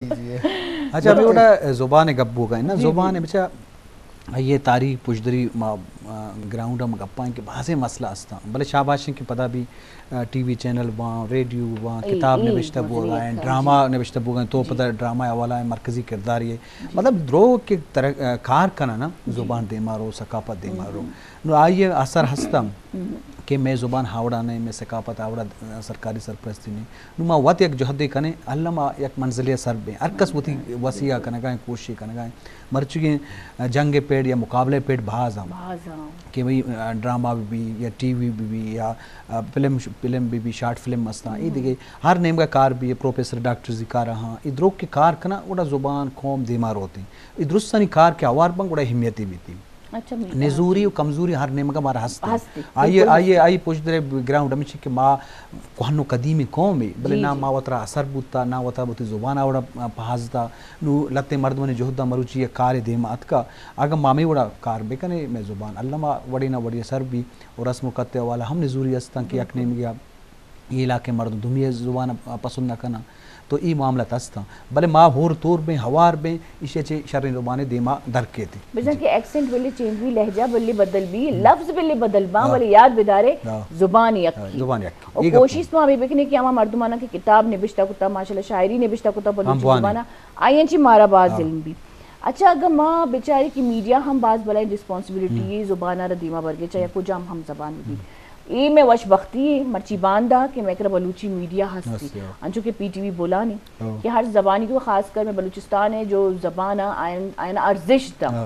اچھا، ہمیں وڑا زبان گپ بوگا ہے نا، زبان بچا یہ تاریخ پشدری ما، آ، گراؤنڈ ہم گپائیں کہ بازیں مسئلہ ہستاں، بلے شاباش ہیں کہ پدا بھی، آ، ٹی وی چینل باں، ریڈیو باں، کتاب نوشتہ بوگا ہیں، ڈرامہ نوشتہ بوگا ہیں، تو پدا ڈرامہ حوالہ ہے مرکزی کردار یہ، مطلب، دروگ کہ تر-، آ، کار کنا نا، زبان دیما رو، ثقافت دیما رو۔ نو آئی اثر ہستم کہ مئے زبان ہاوڑا نہیں، مئے ثقافت ہاوڑا، آ، سرکاری سرپرستی نہیں۔ نو ما وت یک جہدے کنیں، الم آ یک منزلے سر بیں۔ ہر کس وتی وسیع کنگا ہیں، کوشش کنگا ہیں۔ مرچیگیں جنگ پیڑ یا مقابلے پیڑ بھاز ہم کہ بھئی، آ، ڈرامہ بھی بی یا ٹی وی بھی بی یا، آ، فلم، فلم بھی بی، شارٹ فلم مستاں۔ اے دیگہ ہر نیمگا کار بھی، پروفیسر ڈاکٹر زی کار ہاں۔ اے دروگ کے کار کنا، گڑا زبان، قوم دیما روتے۔ اے درستانی کار کے آوار بن، گڑا اہمیتی بیتی۔ نزوری و کمزوری ہر نیمگا مارا ہست۔ آئیے، آئیے، آئی پشدرے گراؤنڈ ہمیشی کہ ما کوہن و قدیمی قوم ہے، بلے نہ ما وترا اثر بوتا، نہ وتا بوتی زبان آوڑا پہازتا۔ نو لتے مردمانی جہدا مروچی یہ کار دیم اتکا۔ اگر ما ہمیں وڑا کار بکنے، میں زبان اللہ ما وڑی نہ وڑی اثر بھی، اور رسم و خط حوالہ ہم نزوری ہستاں کہ یک نیمگیا یہ علاقے مردم دومی زبان پسند نہ کناں، تو ای معاملات ہستاں۔ بلے ما ہور تور بیں، ہوار بیں، ایشی چے شریں زبانے دیما در کیتے۔ بزاں کہ ایکسنٹ بلے چینج بی، لہجہ بلے بدل بی، لفظ بلے بدل باں، بلے یاد بدارے، زبان یک ہی۔ زبان یک ہی۔ اور کوشش تو ہمیں بکنے کہ ہما مردمانا کہ کتاب نبشتہ کتا، ماشاءاللہ شاعری نبشتہ کتا بلوچی زبانا، آئی انچی مارا باز علم بی۔ اچھا، اگہ ما بچاری کہ میڈیا ہم باز بلائیں ریسپانسبلٹی ہے زبان ء را دیما برگے، چاہے کجام ہم زبان بی۔ اے میں وش بختی ہے، مرچی باندا کہ میں کرا بلوچی میڈیا ہستی۔ انچو کہ پی ٹی وی بولانی کہ ہر زبانی کو، خاص کر میں بلوچستان ہے جو زبان آئین، آئین ارزش دا۔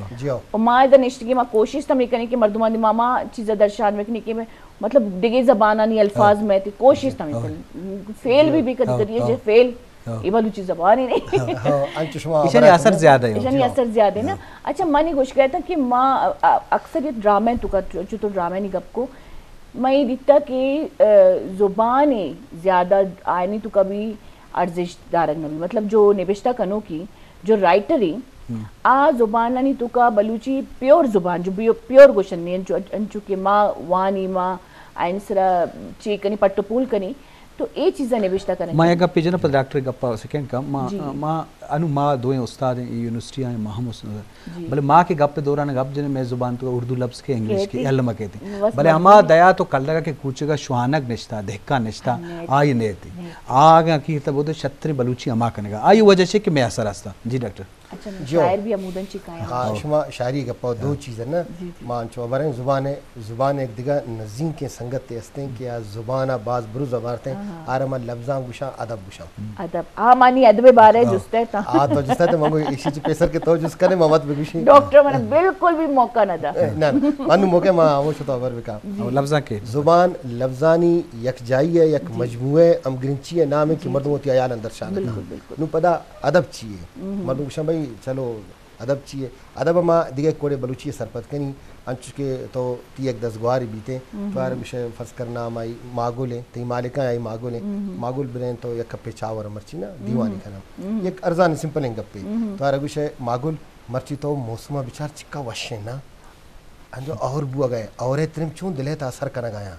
و ما ادا نشتگی ما کوشش تمی کنی کہ مردمان دی ماما چیزا درشان بکنی کہ میں، مطلب، دگے زبانانی الفاظ میں تی کوشش تمی کنی۔ فیل بھی بھی کدی کدی ہے، فیل اے بلوچی زبان ہی نہیں۔ ایشانی اثر زیادہ ہے۔ ایشانی اثر زیادہ ہے نا۔ اچھا، منی گوش گئے تھا کہ ما، ا-، اکثر یہ ڈرامے تو کا، چو تو ڈرامے نہیں گپ کو، میں یہ دیتا کہ، ا، زبان زیادہ آئینی تو کبھی ارزش دارگ نبی۔ مطلب، جو نبشتہ کنو کی، جو رائٹر ہیں، آ زبانانی تو کا بلوچی پیور زبان، جو پیو-، پیور گوشن نہیں، انچو، انچو کہ ما وانی ما آئین سرا چی کنی، پٹ و پول کنی، تو اے چیزاں نبشتہ کنگ۔ ما یک گپے جناں، پد ڈاکٹر گپا سیکنڈ کا، ما، ما انو ما دوئیں استاد ہیں، یونیورسٹی آئیں، ما ہم استاد ہیں۔ بلے ما کہ گپ دوران گپ جنیں، میں زبان تو اردو لفظ کے، انگلش کے، علم کہتے ہیں۔ بلے ہما دیا تو کلگا کہ کوچگا شوانگ نشتا، دہکان نشتا، آئی نیتی۔ آگا کی تب وہ شتر بلوچی ہما کنگا۔ آئی وجہ سے کہ میں اثر ہستا۔ جی ڈاکٹر۔ اچھا، نو شاعر بھی ہمودن چی کایا۔ ہاں، شما شاعری گپا دو چیز ہے نا۔ ما انچو بریں زبان، زبان ایک دگہ نزینکیں سنگت ہستیں کہ آ زبان باز برز بارتیں، آرا ما لفظاں گوشاں، ادب گوشاں۔ ادب۔ ہاں، مانی ادب بارے جستے تا۔ آ تو جستے تا، منگو ایشی چی پیسر کہ تو جس کنے ما وت بگوشی۔ ڈاکٹر من بالکل بھی موقع نہ دا۔ نہ، نہ، من موقع ما ہمو شتو خبر بکا۔ لفظاں کے۔ زبان، لفظانی یک جائی ہے، یک مجموعہ ہے، ہم گرنچی ہے، نام ہے کہ مردم ہوتی عیال اندر شان۔ بالکل، بالکل۔ نو پدا ادب چی ہے؟ مردم گوشاں بھائی چلو ادب چی ہے؟ ادب ما دگہ کوڑے بلوچی سرپد کنی، انچو کہ تو تی یک دزگواری بیتے، تو آر گوشے فرض کر نام آئی ماگل ہیں، تی مالکاں آئی ماگل ہیں، ماگل برین تو یک کپے چاور مرچی نا دیوانی کنم۔ یک ارزان سمپل ہیں گپے۔ تو آر گوشے ماگل مرچی تو موسم بچار چکا وش ہیں نا۔ انجو اور بوگا ہے، اور ترم چون دلے تا اثر کنگا یا۔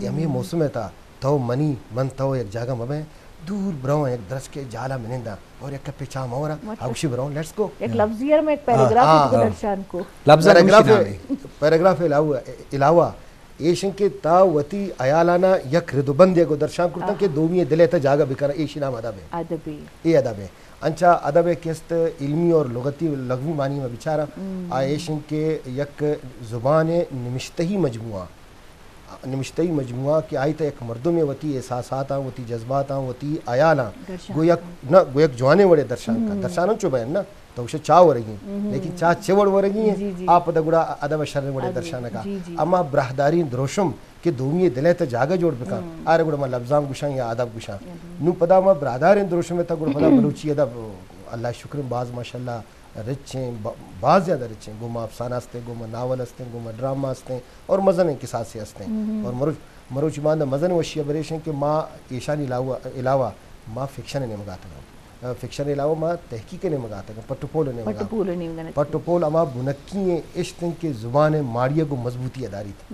ہمیں موسم تا تو منی، من تو یک جاگہ مبیں، دور برو یک درچکے جالا مننداں اور یک کپے چاہ مورا، ہاوشی برو، لیٹس گو۔ یک لفظی ہے، میں ایک پیراگراف ہی تو درشان کو۔ لفظ پیراگراف، پیراگراف علاوہ، علاوہ ایشن کہ تا وتی عیالانا یک رد و بندے کو درشان کرتا کہ دومی دلے تا جاگہ بکنا، ایشی نام ادب ہے۔ ادبی۔ اے ادب ہے۔ انچا ادب ء کست علمی اور لغتی، لغوی معنی میں بچاراں، آ ایشن کہ یک زبان نمشتہی مجموعہ، نمشتہی مجموعہ کہ آئی تا یک مردم وتی احساساتاں، وتی جذباتاں، وتی عیالاں گو یک، نہ، گو یک جوانیں وڑے درشان کا۔ درشان انچو بین نا، تو اسے چا ورگی ہیں، لیکن چا چے وڑ ورگی ہیں، آپ دا گڑا ادب شر وڑے درشان کا۔ اما براہداری دروشم کہ دومی دل ء تہ جاگہ جوڑ بکن، آرا گڑا ما لبزانک گوشاں یا ادب گوشاں۔ نوں پدا ما براداریں دروشم ء تہ گڑا پدا بلوچی ادب اللہ شکر باز ماشاءاللہ رچ ایں، با-، باز زیادہ رچ ایں۔ گوں ما افسانہ استیں، گوں ما ناول استیں، گوں ما ڈرامہ استیں اور مزنیں کساسے استیں۔ اور مروچ، مروچی باندا مزنیں وشی ء بریش ایں کہ ما ایشانی علاوہ، علاوہ ما فکشن ء نیمگا اتگاں۔ فکشن ء علاوہ ما تحقیق ء نیمگا اتگاں، پٹ و پول ء نیمگا۔ پٹ و پول ء نیمگا۔ پٹ و پول ہما بنکی ایں اشت انت کہ زبان ء ماڑی ء گوں مضبوطی ء داریت۔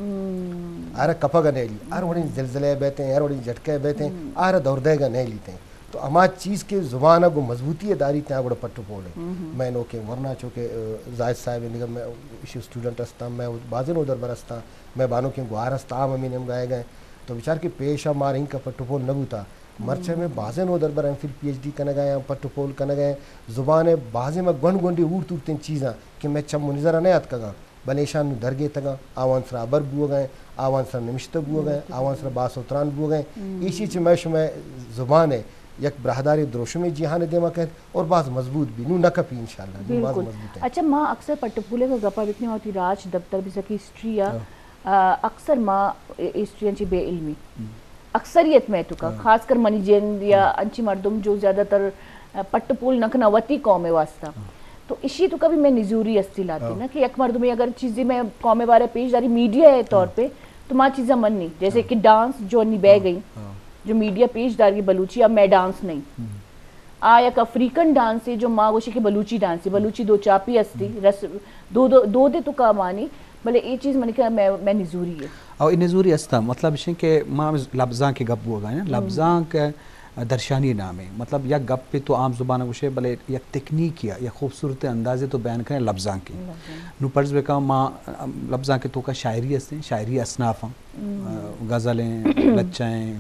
آرا کپگ ء نئیلی، ہر وڑیں زلزلہ ء بیت ایں، ہر وڑیں جھٹکہ ء بیت ایں، آرا دور دئیگ ء نئیلیت ایں۔ ہما چیز کہ زبان ء گوں مضبوطی ء داریت آ گڑا پٹ و پول انت۔ مئے نوکیں ورنا چو کہ، ا، زاہد صاحب انت، دگہ مئے ایشی اسٹوڈنٹ استاں، مئے بازیں نودربر استاں، مئے بانوکیں گوہار استاں، آ ہمے نیمگا آیگا انت۔ تو بچار کہ پیش ء مار اینکا پٹ و پول نہ بوتا۔ مرچی مئے بازیں نودربر M Phil P H D کنگا انت، پٹ و پول کنگا انت، زبان ء بازیں ما گونڈ گونڈیں اورت اورتیں چیزاں کہ مئے چم و نظر ء نیاتکگاں۔ بلے ایشاں نوں درگیتگاں، آوان سرا ہبر بوگا انت، آوان سرا نمشتہ بوگا انت، آوان سرا بحث و تران بوگا انت۔ ایشی چہ مئے شمئے زبان ء یک براہداریں دروشمے جہان ء دیما کئیت اور باز مضبوط بی، نوں نہ کپی انشاءاللہ، نوں باز مضبوط انت۔ اچھا، ما اکثر پٹ و پولے کا گپا بکنیں، وتی راج دپتر بزاں کہ ہسٹری ء، آ، اکثر ما ہسٹری انچی بے علمی۔ اکثریت مئے توکا، خاص کر منی جند یا انچی مردم جو زیادہ تر، آ، پٹ و پول نہ کناں وتی قوم ء واسطہ۔ تو اشی توکا بھی مئے نزوری استی لاتی نا کہ یک مردمے اگر چیزے مئے قوم ء بارے پیش داری میڈیا ء طور پہ، تو ما چیزاں منی، جیسے کہ ڈانس جو نی بہ گئی، جو میڈیا پیش داری بلوچی، اب مئے ڈانس نہیں۔ آ یک افریقن ڈانسے جو ما گوشی کہ بلوچی ڈانسے، بلوچی دو چاپی استی، رس-، دو، دو، دو دے توکا مانی، بلے اے چیز منی کہ مئے، مئے نزوری ہے۔ او اے نزوری استا، مطلب اش کہ ما لبزانک گپ بوگا ہیں، لبزانک درشانی نامے، مطلب یک گپے تو عام زبان گوشے، بلے یک تکنیکی یا خوبصورت اندازے تو بیان کرے لبزانک۔ نو پرز بکا ما لبزانک توکا شاعری ہستیں، شاعری اصناف ہیں، غزل ہیں، لچہ ہیں،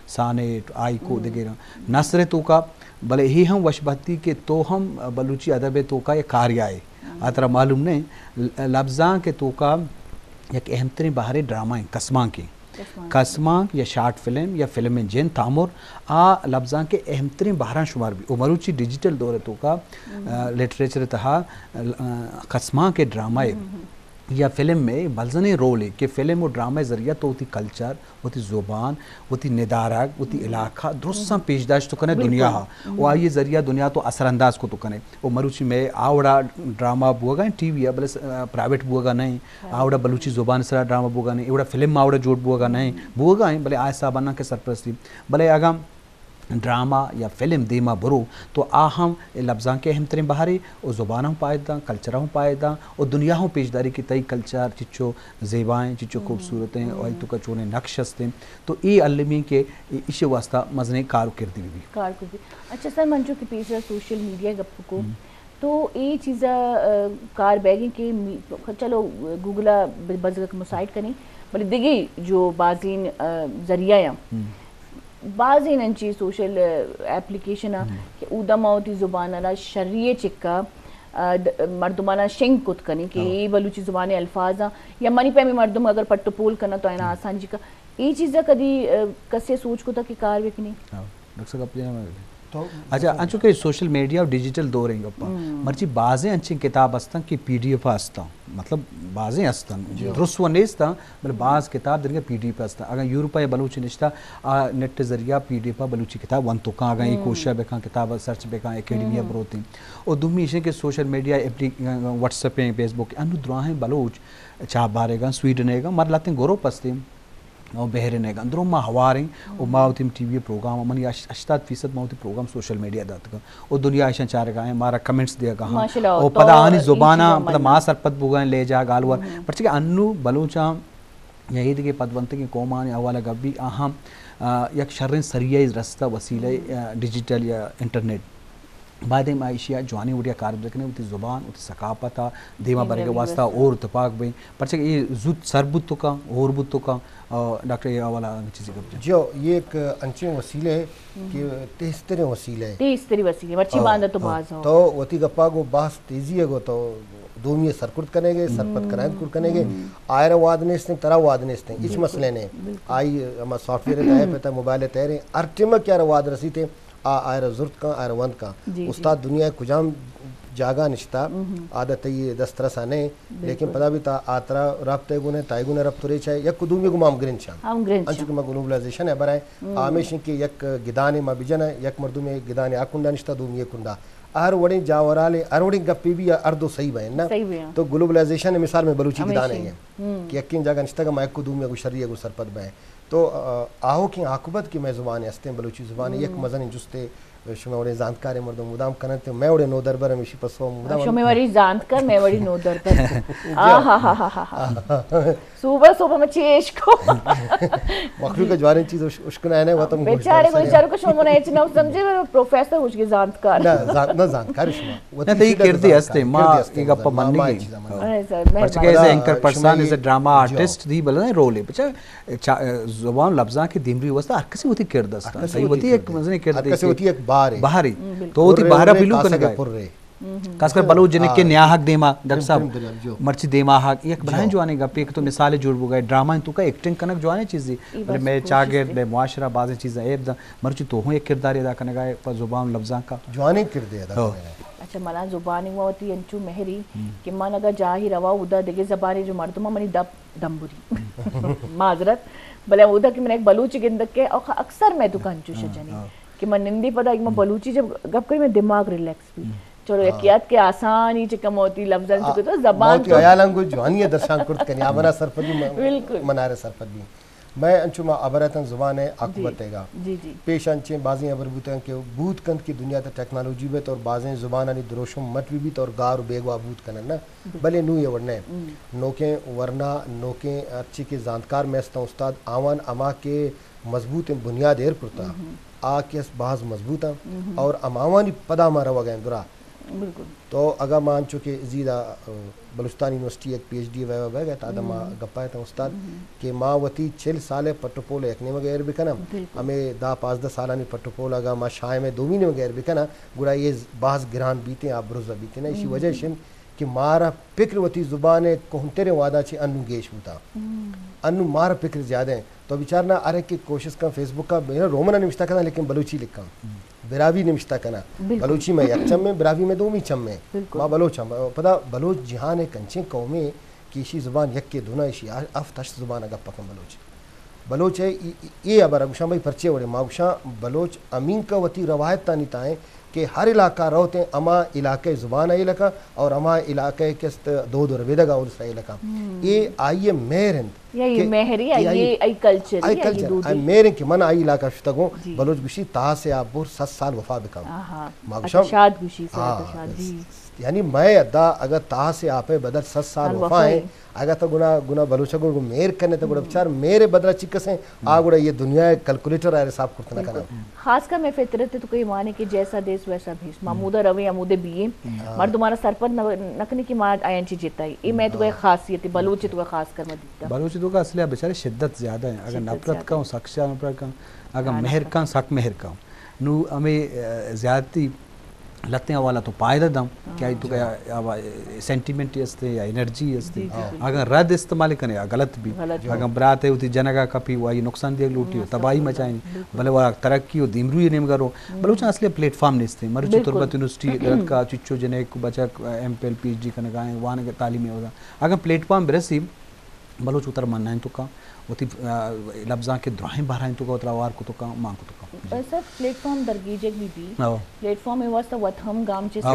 سانیٹ، آئیکو، دگہ نثر توکا، بلے ہی ہم وش بہتی کہ تو ہم بلوچی ادب توکا یک کاریا ہے۔ آ ترا معلوم نہیں، ل-، لبزانک توکا یک اہم ترین بہرے ڈرامہ ہیں، کسمانک ہیں۔ کسمانک۔ کسمانک یا شارٹ فلم یا فلم جن تامر، آ لبزانک اہم ترین بہراں شمار بی۔ او مروچی ڈیجیٹل دور توکا، آ، لٹریچر تہا، آ، کسمانک ڈرامہ ہے۔ یا فلم ء مزنیں رولے کہ فلم و ڈرامہ ء ذریعہ تو وتی کلچر، وتی زبان، وتی ندارگ، وتی علاقہ درستاں پیش داشت کنے دنیا ء۔ و آئی ذریعہ دنیا تو اثر انداز کو تو کنے۔ و مروچی مئے آوڑا ڈرامہ بوگا ہیں ٹی وی ء، بلے س-، آ، پرائیویٹ بوگا نہیں۔ آوڑا بلوچی زبان سرا ڈرامہ بوگا نہیں۔ ایوڑا فلم آوڑا جوڑ بوگا نہیں۔ بوگا ہیں، بلے آ حساب نہ کہ سرپرستی۔ بلے اگاں ڈرامہ یا فلم دیما برو تو آ ہم لبزانک اہم ترین بہرے و زبان ہم پائد داں، کلچر ہم پائد داں و دنیا ہم پیش داری کہ تئی کلچر چچو زیبائیں، چچو خوبصورتیں و آئی توکا چونیں نقش ہستیں۔ تو اے المی کہ ایشی واسطہ مزنیں کار و کردی بی۔ کار کردی۔ اچھا سر، من چو کہ پیسرا سوشل میڈیا گپ کو، تو اے چیزا، آ، کار بیگیں کہ می-، چلو گوگل ء ب-، بزگ مسائٹ کنیں، بلے دگہ جو بازین، آ، ذریعہ ہیں، بازین انچی سوشل، آ، اپلیکیشن ہیں کہ اودا ما وتی زبان را شری چکا، آ، د-، مردمانا شنگ کت کنیں کہ اے بلوچی زبان الفاظ ہیں یا منی پیمی مردم اگر پٹ و پول کنا تو اینا آسان چکا۔ اے چیزا کدی، آ، کسے سوچ کتا کہ کار بکنی؟ ڈاکٹر صاحب، گپ جناب۔ تو اچھا، انچو کہ سوشل میڈیا و ڈیجیٹل دور ہیں گپا۔ مرچی بازیں انچیں کتاب ہستن کہ پی ڈی ایف ہستن۔ مطلب، بازیں ہستن۔ درست و نیستن، بلے باز کتاب درگہ پی ڈی ایف ہستن۔ اگر یورپ یا بلوچ نشتا، آ نیٹ ذریعہ پی ڈی ایف بلوچی کتاب ون تو کان، اگر یہ کوشش بکن، کتاب سرچ بکن، اکیڈمی بروتیں۔ اور دومی ایشیں کہ سوشل میڈیا اپلی-، واٹس ایپ ہیں، فیس بک، انو دراہیں بلوچ چاہ بارے گا، سویڈن ہے گا، مر لاتیں گروپ ہستیں۔ او بحرین ء گندرو ما ہواریں، او ما وتی ٹی وی پروگرام، منی ہش-، ہشتاد فیصد ما وتی پروگرام سوشل میڈیا داتگ۔ او دنیا ایشاں چارگا ہیں، مارا کمنٹس دیگا ہیں۔ ماشاءاللہ، او تو پدا آنی زباناں، پدا ما سرپد بوگا ہیں، لہجہ گالوار۔ پرچہ کہ انو بلوچاں یا ایدگہ پدونتگیں قومانی حوالہ گبی اہم، آ، یک شریں سریعی رستہ وسیلہ، آ، ڈیجیٹل یا انٹرنیٹ۔ باید ما ایشی ء جوانیں وڑیا کار بکنیں، وتی زبان، وتی ثقافت ء دیما برگ ء واسطہ اور تپاک بیں، پرچہ کہ اے زوت سر بوت تو کاں، ہور بوت تو کاں، آ، ڈاکٹر اے حوالہ ء چیزے گپ جن۔ جو یہ ایک انچیں وسیلہ ہے کہ تیز تریں وسیلہ ہے۔ تیز تریں وسیلہ، مرچی باندہ تو باز ہو۔ تو وتی گپا گو باز تیزی ہے گو تو دومی سرکرد کنے گے، سرپد کرائیں کر کنے گے، آئرا واد نیستیں، ترا واد نیستیں، ہچ مسئلہ نہیں۔ آئی ہما سافٹ ویئر تہا پتا موبائل تہریں، ہر ٹیم کہ آئرا واد رسیتے، آ آئرا زرت کن، آئرا وند کن۔ استاد دنیا کجام جاگہ نشتا، آ دا تئی دسترسا نئے، لیکن پدا بھی تا آ ترا ربط ء گونے، تائی گونے ربط ریچ ہے، یک دومی گو ما ہم گرنچاں۔ ہم گرنچاں۔ انچو کہ ما گلوبلائزیشن ء برائیں، آ ہمیشیں کہ یک گدانے ما بجن، یک مردمے گدانے آ کنڈا نشتا، دومی ء کنڈا۔ ہر وڑیں جاورالے، ہر وڑیں گپے بھی ہر دو صحیح بئیں نا۔ صحیح بئیں۔ تو گلوبلائزیشن ء مثال میں بلوچی گدانے ہیں کہ یکیں جاگہ نشتگ ما یک دومی گو شری گو سرپد بئیں۔ تو، آ، آہوکیں آکبت کہ مئے زبان ہستیں، بلوچی زبان یک مزنیں جستے، شمئے وڑیں زانتکاریں مردم مدام کننت، مئے وڑیں نودربر ہمیشی پسو مدام۔ شمئے وڑی زانتکار، مئے وڑی نودربر۔ آہا۔ صوبہ صوبہ میں چیش کو۔ مخلوق جوانیں چیز اش-، اشکنائنے وطن گوشت بیچارے کو، بیچارے کو شما منا ہچ نہ سمجھے، پروفیسر ہوش کے زانتکار۔ نہ، زانت-، نہ زانتکار شما۔ نہ، تو یہ کردی ہستے، ما یہ گپا منی گئی۔ پرچہ کہ as a anchor person, as a drama artist دی بلے رول ہے۔ بچا، چا-، زبان لبزاں کے دیمروی واسطہ ہر کسی وتی کرد است۔ ہر کسی وتی ایک مزنی کرد، ہر کسی وتی ایک بہارے۔ بہارے۔ تو وتی بہارا پیلو کنگا۔ خاص کر بلوچ جنک کے نیاہگ دیما، ڈاکٹر صاحب، مرچی دیما حق، یک بلاہیں جوانیں گپے کہ تو مثال جوڑ بوگا، ڈرامہ تو کا ایکٹنگ کنگ جوانیں چیزی، بلے میں چاگرد، میں معاشرہ بازیں چیزاں ایب دا، مرچی تو ہوں یک کردارے ادا کنگا ہے، پہ زبان لبزاں کا۔ جوانیں کردے ادا کنگا ہے۔ اچھا، منا زبان ہوا وتی انچو مہری کہ من اگا جاہی روا، اودا دگہ زبانے جو مردم منی دپ دمبری۔ معذرت، بلے اودا کہ من ایک بلوچی گندگ کے، اکثر میں تو کنچو شجنی۔ کہ من نندی پدا، اگہ من بلوچی جب گپ کری، میں دماغ ریلیکس بی۔ چلو، یک یات کہ آسانی چکم ہوتی، لفظاں چکے تو زبان تو۔ خیالاں گو جوانی درشان کرت کنی، آ منا سرپدی، بالکل۔ منارے سرپدی۔ میں انچو ما ابرتن زبان ہے عاقبت ہے گا۔ جی، جی۔ پیش انچیں بازیں ابر بوتن کہ بوت کنت کہ دنیا تا ٹیکنالوجی بیت اور بازیں زبانانی دروشم مٹ بی بیت اور گار و بیگواہ بوت کنن نا۔ بلے نو یہ وڑ نہ۔ نوکیں ورنا، نوکیں ہرچی کہ زانتکار میں استاں استاد، آوان اما کہ مضبوط بنیاد ایر کرتا، آ کہ اس باز مضبوط ہیں اور اماوانی پدا ما روگا ہیں درا۔ بالکل۔ تو اگا ما انچو کہ زیدا، آ، بلوچستان یونیورسٹی ایک پی ایچ ڈی ویوا بہ گئے تا، ما گپا تا استاد کہ ما وتی چل سال پٹ و پول یک نیمگ ایر بکنم، ہمیں دہ پانزدہ سالانی پٹ و پول اگا ما شاہ میں دومی نیمگ ایر بکنم، گڑا یہ باز گران بیتے، آ برزا بیتے نا، اسی وجہ شن کہ مارا پکر وتی زبان ء کوہنتریں وہداں چہ انوں گیش بوتاں۔ انوں مارا پکر زیادہ ہیں۔ تو بچار نا، ہر ایک کوشش کن فیس بک ء، میرا رومن ء نوشتہ کناں، لیکن بلوچی لکھاں، براہوئی نوشتہ کناں۔ بلوچی میں یک چم میں، براہوئی میں دومی چم میں۔ ما بلوچ ہم، پدا بلوچ جہان ء کنچیں قومے کہ ایشی زبان یکے دونا، ایشی آ-، ہفت ہشت زبان ء گپ کن بلوچ۔ بلوچ ء ای-، ای-، اے ہبر ء گوشاں بھئی پرچے وڑے؟ ما گوشاں بلوچ امینک ء وتی روایتانی تائیں کہ ہر علاقہ روت ہیں، ہما علاقہ زبان ء لکھاں اور ہما علاقہ کست دود و ربیدگ ء اولس ء لکھاں۔ اے آئی ء مہر انت یا یہ کہ مہری، اے آئی، آئی، آئی کلچر، آئی آئی کلچر، دودی۔ آئی مہر انت کہ من آئی علاقہ شتگوں، بلوچ گوشی تاس ء آپ بر ست سال وفا بکن۔ ما گوشاں، شاد گوشی، ہاں، شاد، جی۔ یعنی مئے ادا اگاں تاس ء آپ ء بدل ست سال وفا ہیں، اگاں تو گنا، گنا بلوچ ء گوں مہر کنے تو گڑا بچار مہر ء بدل ء چی کسیں، آ گڑا یہ دنیا ء کیلکولیٹر ء حساب کرت نہ کناں۔ خاص کر میں فطرت تو کوئی مانے کہ جیسا دیس ویسا بھیش، ما مودا رویں ہمودے بییں، مردم مارا سرپد نہ، نہ کنے کہ ما آیاں چی جتائی۔ اے میں تو کوئی خاصیت ہے، بلوچ تو کوئی خاص کر ما دیتا۔ بلوچ تو کا اصل ہے بیچارے شدت زیادہ ہیں، اگر نفرت کا ہوں، سخت نفرت کا ہوں، اگر مہر کا ہوں، سخت مہر کا ہوں۔ نو ہمیں، آ، زیادتی لتیں حوالہ تو پائدہ دم کہ آئی تو کہ سینٹیمنٹ استے یا انرجی استے۔ اگر رد استعمال کنے یا غلط بھی۔ اگر برات ہے وتی جنگا کپی، وائی نقصان دیگ لوٹی، تباہی مچائیں، بلے وا ترقی و دیمروی نیمگا رو۔ بلوچاں اصلی پلیٹ فارم نیستے۔ مرچی تربت یونیورسٹی درت کا چچو جنک بچک M Phil, P H D کنگا ہیں، وانگ تعلیمی ہودا۔ اگر پلیٹ فارم برسی، بلوچ وتر منائیں تو کا، وتی، آ، لبزاں کے دراہیں بہرائیں تو کا، وترا وار کو تو کا، مان کو تو کا۔ جی۔ سر، پلیٹ فارم درگیجگ بھی بھی۔ پلیٹ فارم واسطہ وت ہم گام چیز۔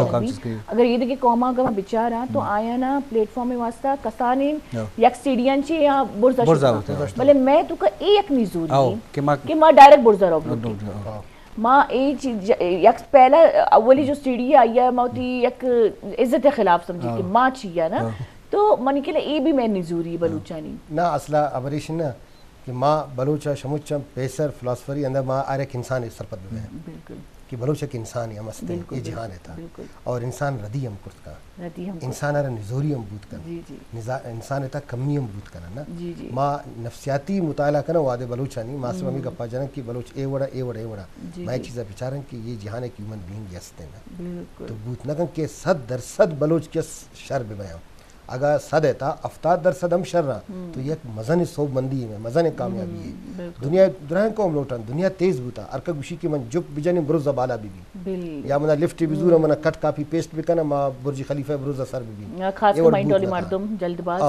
اگر یہ دیکھے قوما گام بچارا تو آیا نا پلیٹ فارم واسطہ کسانیں یک سیڑھیاں چی یا برزا برزا شتا۔ بلے میں تو کا ایک نزوری کہ ما، کہ ما ڈائریکٹ برزا رو۔ ما اے چیز، یک پہلا اولی جو سیڑھی آئی ہے، ما وتی یک عزت خلاف سمجھی کہ ما چی ہے نا۔ تو منی کلے اے بھی میں نزوری بلوچانی۔ نا، اصلا ابریش نا کہ ما بلوچ شموچ پیسر فلاسفری اندر ما ہر ایک انسان سرپد بہ۔ بالکل۔ کہ بلوچ ایک انسان ہم است، اے جہان ہے تا۔ اور انسان ردی ہم کرت کا۔ ردی ہم کرت۔ انسان ارا نزوری ہم بوت کن۔ جی، جی۔ انسان تا کمی ہم بوت کن نا۔ جی، جی۔ ما نفسیاتی مطالعہ کنا وادے بلوچانی، ما صرف ہمیں گپا جنن کہ بلوچ اے وڑا، اے وڑا، اے وڑا۔ جی، ما ایک چیزا بچارن کہ یہ جہان ایک ہیومن بینگ ہستیں نا۔ بالکل۔ تو بوت نہ کن کہ صد درصد بلوچ کس شر بہ بیاں۔ اگاں صد ء تا ہفتاد درصد ہم شر آں، تو یک مزن سوبمندی ہے، مزن کامیابی ہے۔ دنیا درائیں قوم لوٹاں، دنیا تیز بوتا، ہر کا گوشی کہ من جک بجنیں برز بالا بی بی۔ یا منا لفٹ بزور، منا کٹ کاپی پیسٹ بکن، ما برج خلیفہ برز سر بی بی۔ خاص کر مائنڈولی مردم جلد باز۔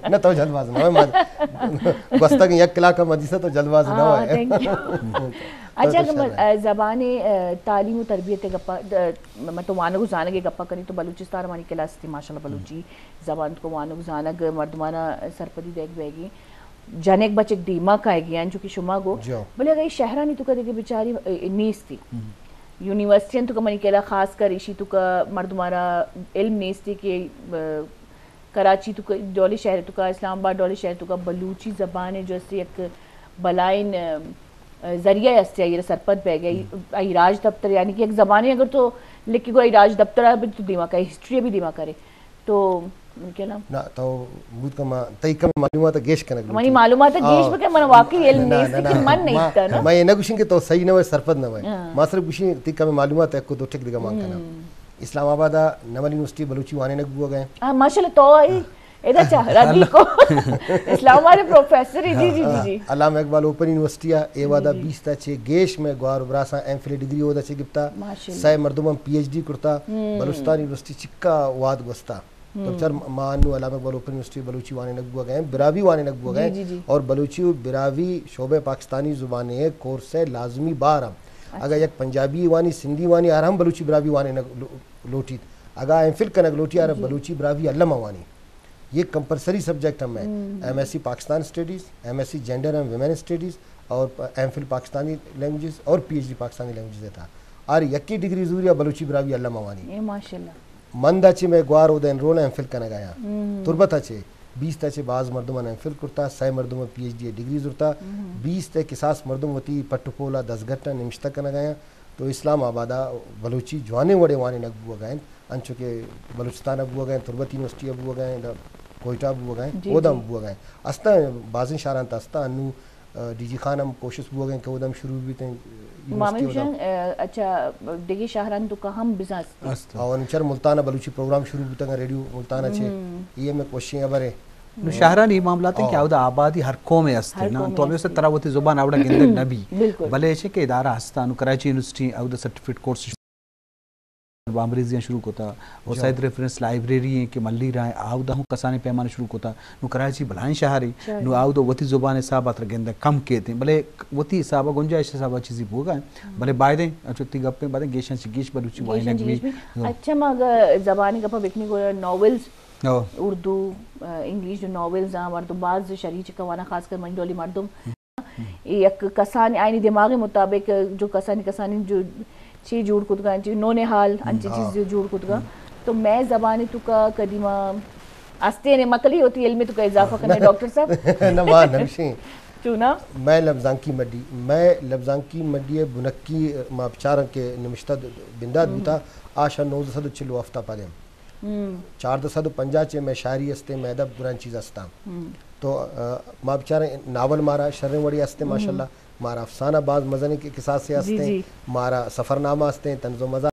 نہ تو جلد باز نہ، گوستگ یک کلاک مدیسہ تو جلد باز نہ۔ اچھا، اگر زبان تعلیم و تربیت گپا، مطلب وانگ و زانگ گپا کنی تو بلوچستان منی کلاس تھی ماشاءاللہ بلوچی زبان کو وانگ زانگ مردمانا سرپدی دیگ بیگی۔ جنک بچک دیما کائیگی انچو کہ شما گو۔ بلے اگر شہرانی تو کدے کہ بیچاری نیستی۔ یونیورسٹی انت تو کا منی کلا خاص کر ایشی تو کا مردمارا علم نیستی کہ، اه، کراچی تو کا ڈولی شہر تو کا، اسلام آباد ڈولی شہر تو کا بلوچی زبان ہے جو اس سے یک بلائن، اه، ذریعہ است ہے، یہ سرپد بہ گئی۔ آئی راج دفتر، یعنی کہ یک زبانے اگر تو لکھی گو آئی راج دفتر بھی تو دیما کرے، ہسٹری بھی دیما کرے۔ تو من کہنا۔ نہ، تو بود کا ما تئی کم معلومات گیش کنگ منی لوٹی۔ معلومات گیش آ، بکن، من واقعی علم نہ، نیست نہ، کہ نہ، من نہیں ما، تا نا۔ ما یہ نہ گوشیں کہ تو صحیح نہ ہوئے، سرپد نہ ہوئے۔ ہاں۔ ما صرف گوشیں تئی کم معلومات ہے، کو دو ٹک دگا مان کنا۔ ہم۔ اسلام آباد نمل یونیورسٹی بلوچی وانے نگ بو گئے۔ ہاں، ماشاءاللہ تو آئی۔ ادا چا، ردی کو۔ اسلام آباد پروفیسر ہے، جی، جی، جی، جی۔ علامہ اقبال اوپن یونیورسٹی ہے، اے وہدا جی، جی۔ بیست تا چے گیش میں گوار و براساں ایم فل ڈگری اودا چے گپتا۔ ماشاءاللہ۔ سہ مردم ہم پی ایچ ڈی کرتا۔ ہم۔ بلوچستان یونیورسٹی چکا واد گوستا۔ تو ہم۔ چر ما انو علامہ اقبال اوپن یونیورسٹی بلوچی وانینگ بوگا ہیں، براہوئی وانینگ بوگا ہیں، جی، جی، جی۔ اور بلوچی و براہوئی شعبہ پاکستانی زبان ہے کورس ہے لازمی بار ہم۔ اچھا۔ اگر یک پنجابی وانی، سندھی وانی، آر ہم بلوچی براہوئی وانینگ لو-، لوٹیت۔ اگر ایم فل کنگ لوٹی، آر جی۔ بلوچی براہوئی الم وانی۔ یہ کمپلسری سبجیکٹ ہم ہے۔ ہم۔ M S C Pakistan studies, M S C gender and women studies اور پ-، ایم فل پاکستانی لینگویجز اور P H D Pakistani languages تھا۔ آر یکی ڈگری زوری بلوچی براہوئی الم وانی۔ اے ماشاءاللہ۔ من دا چہ مئے گوار اودا انرول ایم فل کنگ آیاں۔ ہم۔ تربت ء چہ بیست ء چہ باز مردم ایم فل کرتا، سئے مردم پی ایچ ڈی ء ڈگری زرتا، ہم۔ بیست ء کساس مردم وتی پٹ و پول ء دزگٹ ء نمشتہ کنگ آیاں۔ تو اسلام آباد ء بلوچی جوانیں وڑے وانینگ بوگ ء انت، انچو کہ بلوچستان ء بوگ ء انت، تربت یونیورسٹی ء بوگ ء انت، کوئٹہ ء بوگ ء انت، جی، اودا جی۔ بوگ ء انت۔ استاں بازیں شہرانت استاں انو ڈی جی خان ہم کوشست بوگ ء انت کہ اودم شروع بیت انت، یونیورسٹی مامیم اودم۔ جان، اچھا، دگہ شہران تو کا ہم بزاں است؟ است۔ اور انچر ملتان ء بلوچی پروگرام شروع بوتگ، ریڈیو ملتان ء چے۔ ہم۔ یہ ہمیں کوششیں خبر ہے۔ نو شہرانی معاملات ہیں کہ آؤ۔ اودا آبادی ہر قوم ء است ہر نا، قوم تو ء ہمیں است۔ ترا وتی زبان اوڑا گندگ نہ بی۔ بالکل۔ بلے چے کہ ادارہ ہستاں، نو کراچی یونیورسٹی اودا سرٹیفکیٹ کورس بامریزیاں شروع کتا، اور جی۔ سید ریفرنس لائبریری ہیں کہ ملی رہا ہے، آودا ہوں کسانیں پیمانے شروع کتا۔ نو کراچی بلائیں شہر ہے، شہر نو ہے۔ آودا وتی زبان حساب اتر گندہ کم کیتے ہیں، بلے وتی حساب گنجائش حساب چیزی بوگا ہیں، ہم۔ بلے بایدیں، اچھا تی گپیں بایدیں گیشاں چی گیش بلوچی گیشاں وائنگ چی بھی۔ گیش بھی۔ ہاں۔ اچھا، ما اگر زبانی گپا بکنی گوڑا ناولز، ہاں۔ اردو، آ، انگلش جو ناولز ہیں، مردم باز شریچ کوانا خاص کر منی ڈولی مردم۔ اے یک کسانی آئینی دماغ مطابق جو کسانی کسانی جو چی جوڑ کتگا، چی نونہال، انچی ہم۔ چیز جو جوڑ کتگا۔ ہم۔ تو مئے زبان تو کا قدیمہ استین مکلی ہوتی علم تو کا اضافہ کرنے ڈاکٹر صاحب۔ نہ، ما نمشیں۔ چونا؟ مئے لبزانکی مڈی، مئے لبزانکی مڈی بنکی ما بچارن کہ نمشتہ بندات ہم۔ بوتا، آشا نوزدہ سد و چل و ہفت پدیم۔ ہم۔ چاردہ سد و پنجاہ چہ مئے شاعری استیں، مئے ادب گران چیز استاں۔ ہم۔ تو، آ، ما بچاریں ناول مارا شریں وڑی استیں، ہم۔ ماشاءاللہ۔ مارا افسانہ باز مزنیں کہ قصاصے جی، استیں، جی۔ مارا سفرنامہ استیں، طنز و مزاح